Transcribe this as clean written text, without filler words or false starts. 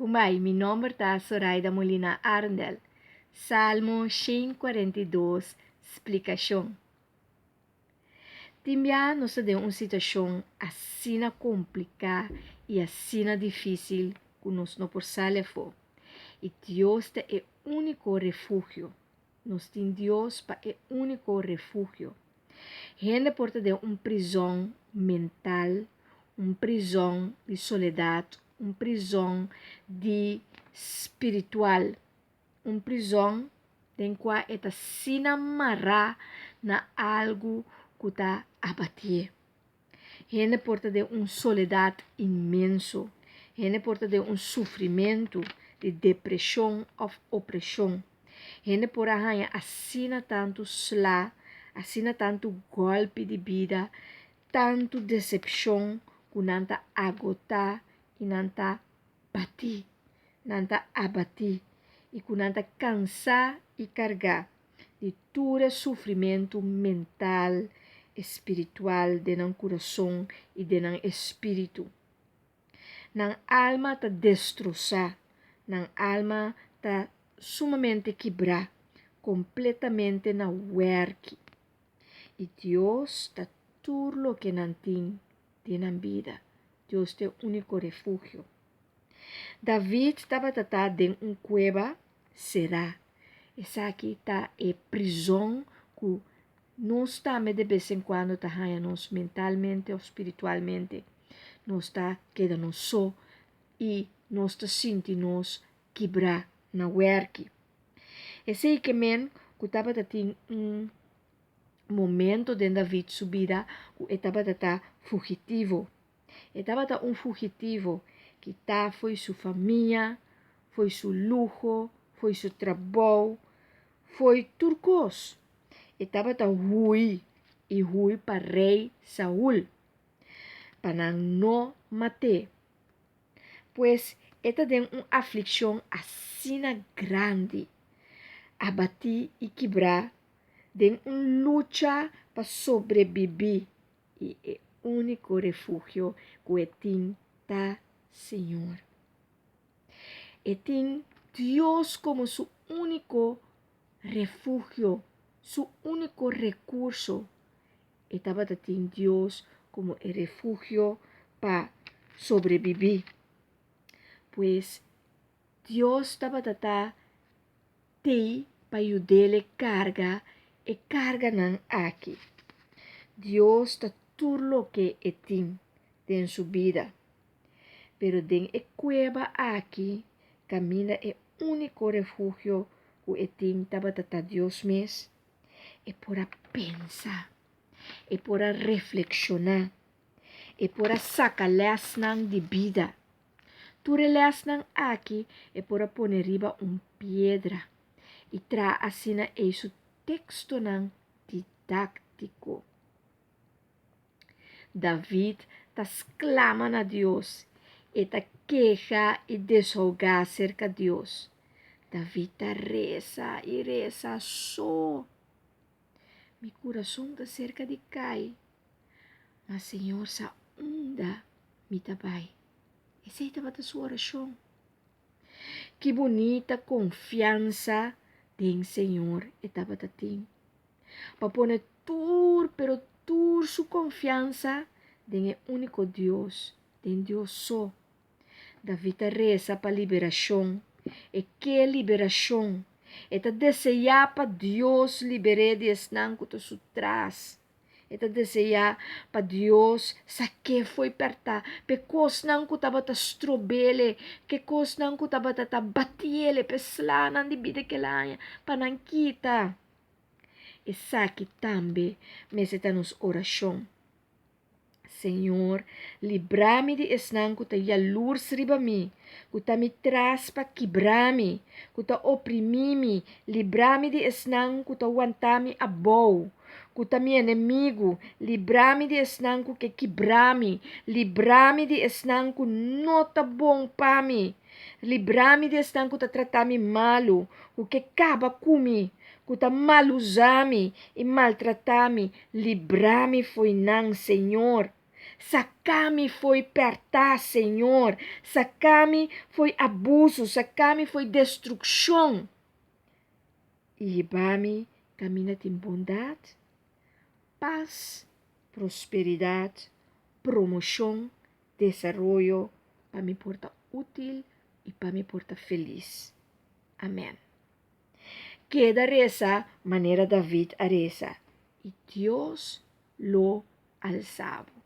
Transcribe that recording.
Kumbai, mi nomber ta Soraida Molina Arendel. Salmo 142, splikashon. Tin bia nos ta den un situashon asina kompliká i asina difísil ku nos no por sali afó. I Dios ta e úniko refugio. Nos tin Dios pa e úniko refugio. Hende por ta den un prizòn mental, un prizòn di soledat, un prizòn di spiritual, un prizòn den kua e ta asina mará na algu ku ta abatié. Hende por ta den un soledat inmenso. Hende por ta den un sufrimentu di depreshon òf opreshon. Hende por a haña asina tantu sla, asina tantu gòlpi di bida, tantu desepshon ku nan ta agotá i nan ta batí, nan ta abatí i ku nan ta kansá i kargá di tur e sufrimentu mental, espiritual den nan kurason i den nan espíritu. Nan alma ta destrosá, nan alma ta sumamente kibrá, kompletamente na wèrki. I Dios ta tur loke nan tin den nan bida. Dios ta e úniko refugio. David tabata ta den un kueba será. Esaki ta e prizòn ku nos tambe de bes en kuando ta haña nos mentalmente òf spiritualmente. Nos ta keda nos so i nos ta sinti nos kibrá na wèrki. Esei ke men ku tabata tin un momento den David su bida ku e tabata ta fugitivo. E tabata un fugitivo kitá fo'i su famia, fo'i su luho, fo'i su trabou, fo'i tur kos. E tabata hui i hui pa rei Saul, pa nan no mat'é. Pues e ta den un aflikshon asina grandi, abatí i kibrá, den un lucha pa sobrebibí, i e úniko refugio ku e tin ta Señor. E tin Dios komo su úniko refugio, su úniko rekurso. E tabata tin Dios komo e refugio pa sobrebibí. Pues, Dios tabata ta t'ei pa yud'el e karga e karganan aki. Dios ta tur loke e tin den su bida. Pero den e kueba aki, kaminda e úniko refugio ku e tin tabata ta Dios mes, e por a pensa, e por a reflekshoná, e por a saka lèsnan di bida. Tur e lèsnan aki e por a pone riba un piedra i traha asina ei su tekstonan didáktiko. David ta sklama na Dios, e ta keha i deshogá serka Dios. David ta resa i resa so. Mi kurason ta serka di kai, ma Señor sa unda mi ta bai. Esei tabata su orashon. Ki bunita konfiansa den Señor e tabata tin! Pa pone tur, pero tur su konfiansa den e úniko Dios, den Dios so. David ta resa pa liberashon. E ke liberashon. E ta deseá pa Dios liber'é di esnan ku ta su tras. E ta deseá pa Dios sak'é fo'i pèrtá p'e kosnan ku tabata strob'el, k'e kosnan ku tabata ta batiel, p'e slanan di bida k'el a haña, pa nan kita. Esaki tambe mester ta nos orashon. Señor, libra mi di esnan ku ta yalurs riba mi, ku ta mi tras pa kibra mi, ku ta oprimí mi, libra mi di esnan ku ta wanta mi abou, ku ta mi enemigu, libra mi di esnan ku ke kibra mi, libra mi di esnan ku no ta bon pa mi, libra mi di esnan ku ta trata mi malu, ku ke kaba ku mi, ku ta malusa mi i maltratá mi, libra mi fo'i nan, Señor. Saka mi fo'i pèrtá, Señor. Saka mi fo'i abusu, saka mi fo'i destrukshon. I hiba mi kaminda tin bondat, pas, prosperidat, promoshon, desaroyo, pa mi por ta útil i pa mi por ta felis. Amèn. Keda resa manera David a resa, i Dios lo alsa bo.